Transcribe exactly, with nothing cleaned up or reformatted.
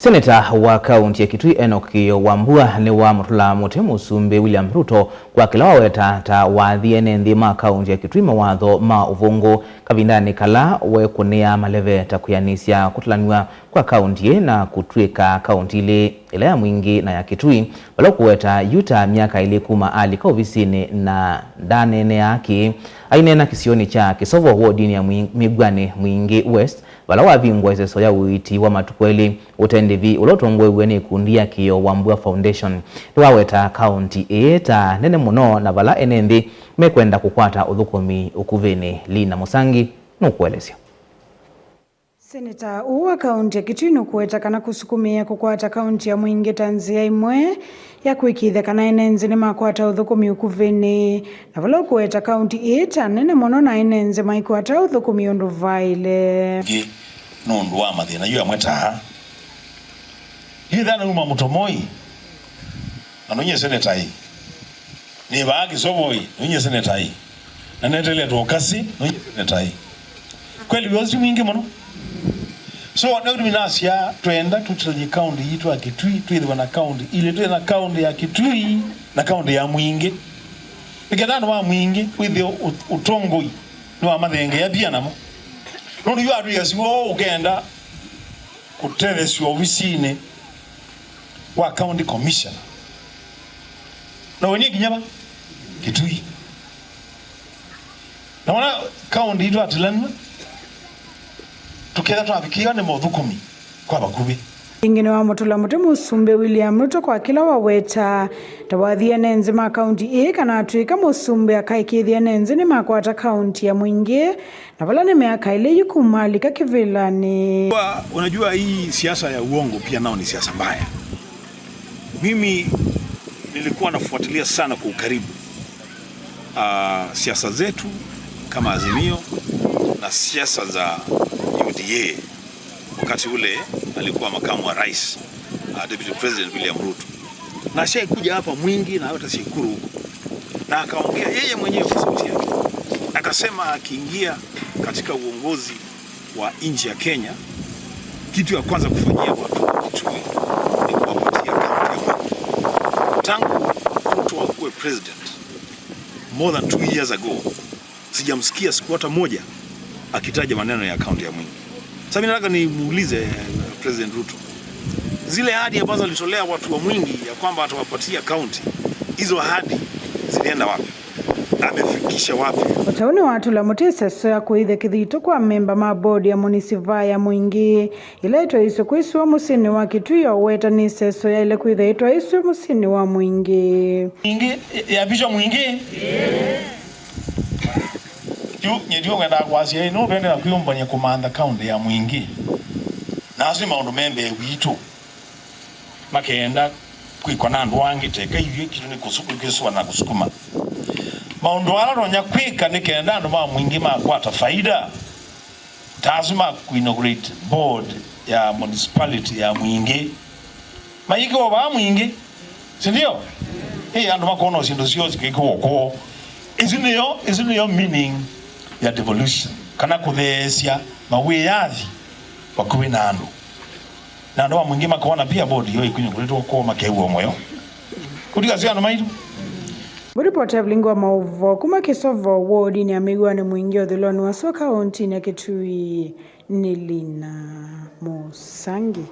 Seneta wa kaunti ya Kitui Enock Kĩĩo Wambua nĩwamũtũla mũtĩ Mũsumbĩ William Ruto kwa kĩla waweta ta wathi ene nthĩ ma kaunti ya Kitui mawatho ma ũvũngũ kavindanĩ kala wekũnĩa maleve ta kwĩanĩsya kũtalanw'a kwa kaunti ĩĩ na kũtw'ĩka kaunti ilĩ, ĩla ya Mwingĩ na ya Kitui, vala ũkũweta yu ta myaka ĩlĩ kuma alika ovisinĩ na ndaneeneaa kĩĩ. Aineena kĩsionĩ kya Kĩsovo wodinĩ ya Mwi-, Mĩw'anĩ Mwingĩ West, vala wavingwa ĩseso ya ũiiti wa matukũ elĩ ũte ndĩvi ũla ũtongoew'e nĩ ĩkundi ya Kĩĩo Wambua Foundation, nĩwaweta kaunti ĩĩ ta nene mũno na vala ene nthĩ mekwenda kũkwata ũthũkũmi ũkuvĩnĩ. Lina Mũsangi nũkũelesya. Seneta ũũ wa kaunti ya Kitui nũkũweta kana kũsukumĩa kũkwata kaunti ya Mwingĩ ta nzĩa ĩmwe ya kũĩkĩĩthya kana ene nthĩ nĩmakwata ũthũkũmi ũkuvĩnĩ, na vala ũkũweta kaunti ĩĩ ta nene mũno na ene nthĩ maikwata ũthũkũmi ũndũ vaĩle. Ĩngĩ nũndũ wa mathĩna yu amwe ta aa. Yu ĩthĩa nauma Mũtomoi, na nũnyie seneta ĩ. Nĩ vaa Kĩsovoi, nũnyie seneta ĩ. Na neteletwe ũkasi, nũnyie seneta ĩ. Kweli wĩosi mwingĩ mũno. So, nĩ ũndũ nasya twenda tũtĩlany'e kaunti yitũ ya Kitui, twĩthĩwa na kaunti ilĩ, twĩ na kaunti ya Kitui na kaunti ya Mwingĩ. Nĩkenda andũ ma Mwingĩ wĩthĩe ũ-, ũtongoi nĩwamathengea pia namo. Nũndũ yu atwĩasya ũkenda kũtetheesya ovisinĩ wa county commissioner. Na ũnie nginya va Kitui. Na wona kaunti itũ atilanw'a, tũketha twavikĩwa nĩ mothũkũmi kwa vakuvĩ. Ĩngĩ nĩwamũtũla mũtĩ Mũsumbĩ William Ruto kwa kĩla waweta ta wathi ene nthĩ ma kaunti ĩĩ kana atw'ĩka mũsumbĩ akaĩkĩĩthya ene nthĩ nĩmakwata kaunti ya Mwingĩ, na vala nĩ myaka ĩlĩ yu kuma alika kĩvĩlanĩ. Unajua, hii siasa ya uongo pia nao ni siasa mbaya. Mimi nilikuwa nafuatilia sana kwa ukaribu, ah, siasa zetu kama Azimio na siasa za U D A wakati ule alikuwa makamu wa rais, ah, Deputy President William Ruto. Na ashaikuja hapa Mwingi na hata Shikuru huko. Na akaongea yeye mwenyewe kwa sauti yake. Akasema akiingia katika uongozi wa nchi ya Kenya, kitu ya kwanza kufanyia watu wa Kitui ni kuwapatia kaunti ya Mwingi. Tangu Ruto akuwe president, more than two years ago, sijamsikia siku hata moja akitaja maneno ya kaunti ya Mwingi. Sasa mimi nataka nimuulize, eh, President Ruto, zile ahadi ambazo alitolea watu wa Mwingi ya kwamba atawapatia kaunti, hizo ahadi zilienda wapi? Amefikisha wapi? O ta ũu nĩwatũla mũtĩ ĩseso ya kũĩthya kĩthito kwa amemba ma bodi ya mũnisivaa ya Mwingĩ, ĩla ĩtwaĩĩswe kwĩsĩwa mũsyĩnĩ wa Kitui, aweta nĩ ĩseso yaĩle kwĩthwa ĩtwaĩĩswe mũsyĩnĩ wa Mwingĩ. Mwingĩ, ya Bishop Mwingĩ? Yu, nyie ndiũng'endaa kwasya ĩ, nũndũ ende na kwĩyũmbany'a kũmantha kaũntĩ ya Mwingĩ. Na asu nĩ maũndũ me mbee witũ. Makenda kwĩkwa na andũ angĩ, teka ithyĩ kitũ nĩ kũsu-, kwĩsũa na kũsukuma. Maũndũ ala tonya kwĩka nĩ kenda andũ ma Mwingĩ makwata faida, ta asu ma kũ-inaugurate board ya municipality ya Mwingĩ. Mayĩkĩwa vaa Mwingĩ, si ndio? Ĩ, andũ makona syĩndũ syoo sikĩkĩwa kwoo. Ĩsu nĩyo, ĩsu nĩyo meaning ya devolution, kana kũtheesya mawĩyathi vakuvĩ na andũ. Na andũ ma Mwingĩ makona pia board yoo ĩkũny'ũkũlĩtwe kwoo makew'a mũyo. Kũtika sya andũ maitũ. Mũripoti Evelyn wa maũvoo kuma Kĩsovo wodinĩ ya Mĩw'anĩ Mwingĩ ũthũĩlonĩ wa sua kaũntĩnĩ ya Kitui nĩ Lina Mũsangi.